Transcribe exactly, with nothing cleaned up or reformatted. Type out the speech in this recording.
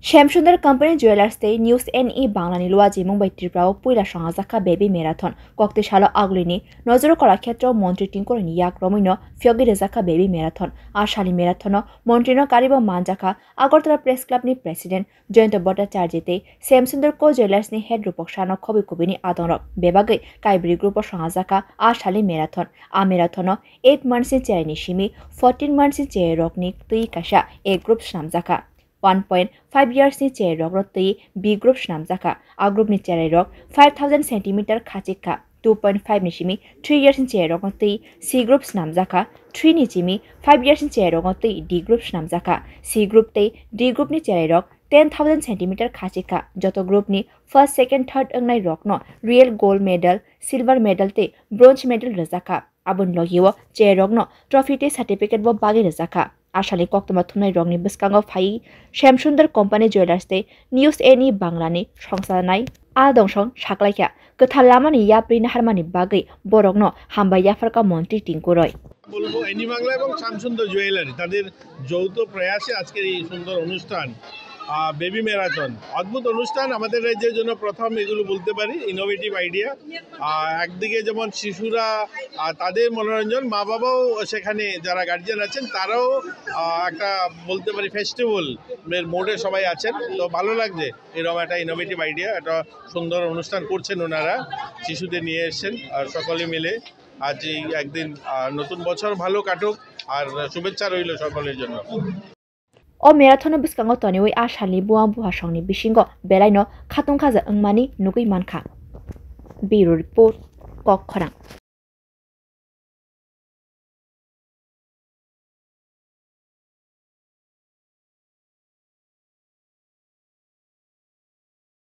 Shyamsundar Company Jewelers tei News N E Banglani luajimung bai Tripura o puila songajak kha Baby Marathon. Kokti salo agulini Nojoro Kolakhetro Montri Tingkoroini yak romwino phiyogwi rwjak kha Baby Marathon. A salni marathon o Montrino karibo manjak kha Agartala Press Club ni President Jayanta Bhattacharya tei Shyamsundar Co Jewelers ni head Rupak Sharma khobwi kubini adongrok. Bebagwi Kaibri group o songajak kha a salni marathon. A marathon o eight months ni cheraini simi fourteen months ni cherairokni twi kaisa A group swnamjak kha. One point five years ni cherairokno twi B group swnamjak kha. A group ni cherairok five thousand centimeter khachik kha. Two point five ni simi three years ni cherairokno twi C group swnamjak kha. Three ni simi five years ni cherairokno twi D group swnamjak kha. C group tei D group ni cherairok ten thousand centimeter khachik kha. Joto group ni first, second, third wngnai rokno real gold medal, silver medal tei bronze medal rwjak kha. Aboni logi o cherairokno trophy tei certificate bo bagwi rwjak kha. A salni koktwma thumnai rokni bwskango phai Shyamsundar Company Jewelers tei News N E Banglani songchanai a dongsong saklaikha. Kwthar lamani yapri naharmani bagwi borokno hambai yapharkha Montri Tingkuroi. বলবো এনি বাংলা এবং শ্যামসুন্দর জুয়েলারি তাদের যৌথ প্রয়াসে আজকের এই সুন্দর অনুষ্ঠান, baby marathon, অদ্ভুত অনুষ্ঠান, আমাদের রাজ্যের জন্য প্রথম, এগুলো বলতে পারি, ইনোভেটিভ আইডিয়া। একদিকে যেমন শিশুরা, আহ, তাদের মনোরঞ্জন, মা বাবাও সেখানে, যারা গার্জিয়ান আছেন তারাও, আহ, একটা, বলতে পারি, ফেস্টিভ্যাল এর মোডে সবাই আছেন। তো ভালো লাগছে, এরকম একটা ইনোভেটিভ আইডিয়া, একটা সুন্দর অনুষ্ঠান করছেন ওনারা, শিশুদের নিয়ে এসছেন, আর সকলে মিলে আজ এই একদিন, আহ, নতুন বছর ভালো কাটুক, আর শুভেচ্ছা রইল সকলের জন্য। O marathon no bwskango toniwi a salni buang buhasongni bisingo belaino khatung khaja wngmani nugwi mankha. Bureau Report, Kokkhorang.